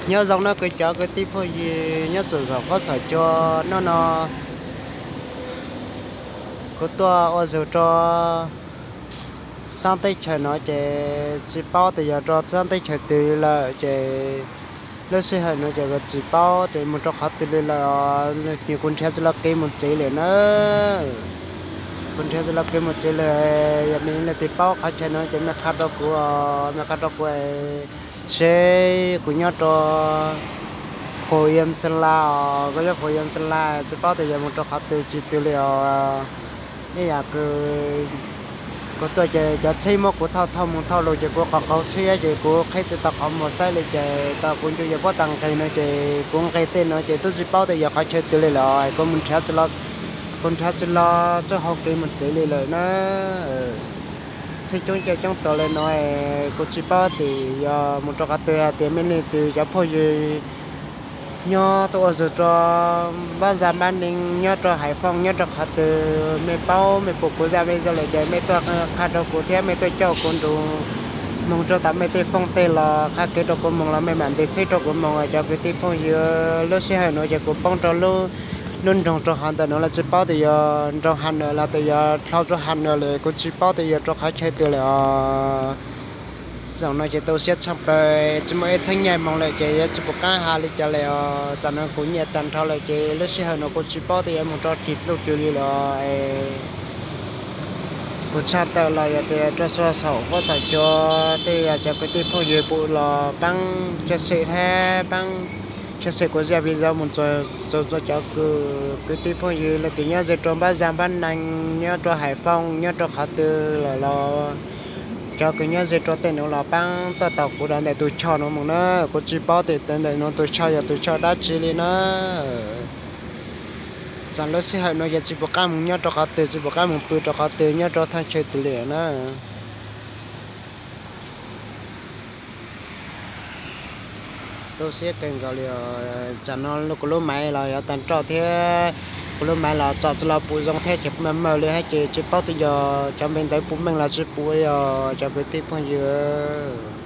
Nyob zoo nawb kuv cov kwv tij phooj ywg nyob txhua txhua qhov txhia cua. Hnub no kuv tuaj ua zog rau xab teb chaws no ces tsis paub tias yog rau xab teb chaws twg lawm ces lub sij hawm no ces kuv tsis paub tias mus rau qhov twg li lawm. Nws kuv nrhiav tsis tau kev mus tsev li na. Kuv nrhiav tsis tau kev mus tsev li. Yog nej leej twg paub qhov chaw no ces mej qha rau kuv, mej qha rau kuv seb kuv nyob rau Phu Yam Xeem Las os, kuv nyob Phu Yam Xeem Las tsis paub tias yog mus rau qhov twg tsis twg li os. Ib yam kuv tuaj ces cov tsheb muab kuv thauj thauj mus thauj los ces kuv qhov qaug tsheb ces kuv qheb tsis tau qhov mus saib li ces tau kuv ncu yog puab tau nqes no ces kuv nqes tej no ces twb tsis paub tias yog qhov chaw twg li lawm. Kuv mus nrhiav, kuv nrhiav tsis tau txoj hau kev mus tsev li lawm na. Tsheb coob coob tuaj li no, kuv tsis paub tias yog mus rau qhov twg. Hais tias mej leej twg cov phooj ywg nyob tuaj ua zog rau npab zaj npab neeg nyob rau Haiv Fooj nyob rau qhov twg mej paub mej pum kuv zaj video lawm ces mej tuaj qha rau kuv thiab mej tuaj coj kuv nrug moog rau tom mej tej fooj tej los qha kev rau kuv moog los mej mam ntes tsheb rau kuv moog. Cov kwv tij phooj ywg, lub sij hawm nuav ces kuv poob rau lub nroog rau hov ntawm nuav los tsis paub tias yog nroog Has Nawm los tias yog dlau rau Has Nawm lawm, kuv tsis paub tias yog rau qhov chaw twg lawm os. Zaum no ces tu siab tshaj plaws, tsis muaj ib txheeb nyaij moog lawm ces yuav tsis pum qaab has li cas li os. Tam no kuv nyiaj tag nrho lawm ces lub sij hawm no kuv tsis paub tias yuav mus rau tim lub twg li lawm. Kuv tshaj tawm los yog tias rau txhua saum huab saum cua tej yam cov kwv tij phooj ywg pum los paab tsa sem thiab paab tsa sem kuv zaj video mus txug txhua cov kwv tij phooj ywg leej twg nyob ze rau npab zaj npab neeg nyob rau Haiv Fooj nyob rau qhov twg lawm los cov kws nyob ze rau tej nuav los paab tuaj taug kuv rau ntawm tus choj nuav moog na. Kuv tsis paub tias ntawm nuav tus choj yog tus choj dab tsi li na. Txog lub sij hawm nuav yog tsis pum qaab moog nyob rau qhov twg, tsis pum qaab moog pw rau qhov twg nyob rau thaj chaw twg li na. Tu siab kawg nkaus li os. Tam no kuv lub maiv los yuav tag nrho thiab, kuv lub maiv los tsom tsis los pum zoo thiab ces maj mam li hab ces tsis paub tias yog cov npe ntawd puas meej los tsis pum li os cov kwv tij phooj ywg.